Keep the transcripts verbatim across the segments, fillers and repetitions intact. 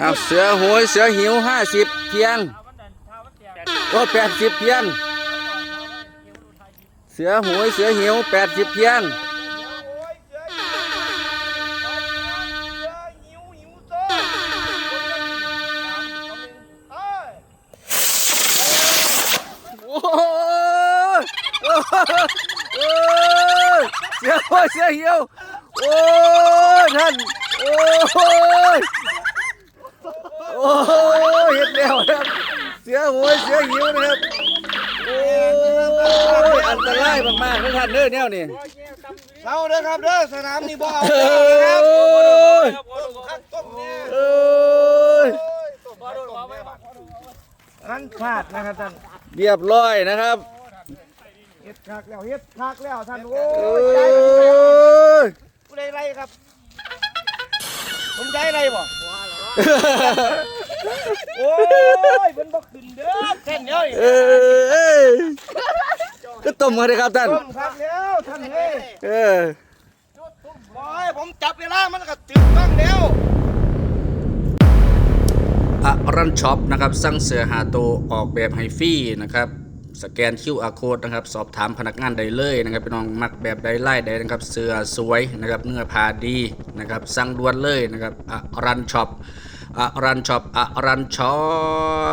เอาเสือโหยเสือหิวห้าสิบเพียง โอ้แปดสิบเพียง เสือโหยเสือหิวแปดสิบเพียง โอ้ย โอ้ย โอ้ย เสือโหยเสือหิว โอ้ย ท่าน โอ้ย โอ้ย เฮ็ดแล้วนะครับ เสือโหยเสือหิวนะครับ โอ้ย อันตรายมากๆนะท่านเด้อแนวนี้ เศร้าเด้อครับเด้อสนามนี่บ่เอา โอ้ย ต้มคักต้มเนี่ย โอ้ย ต้มคักต้มเนี่ยบัดนั้นพลาดนะครับท่าน เรียบร้อยนะครับ เฮ็ดคักแล้วเฮ็ดคักแล้วท่านโอ้ โอ้ ย ย ผู้ใดไรครับ ผมใช้ไรบ่โอ้ยมันบ่ขึ้นเด้อแค่เดียว เออเอ้ยก็ต้มกันเลยครับท่าน ต้มคักแล้วท่านเอ้ย เออ โอ้ยผมจับเวลามันก็ถึงบ้างแล้ว อรันช็อปนะครับสั่งเสื้อห้าตัวออกแบบให้ฟรีนะครับ สแกน คิวอาร์ code นะครับ สอบถามพนักงานได้เลยนะครับพี่น้องมักแบบใดลายใดนะครับ เสื้อสวยนะครับ เนื้อผ้าดีนะครับ สั่งด่วนเลยนะครับอรันช็อปอรันช็อปอรันช็อ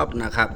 ปนะครับ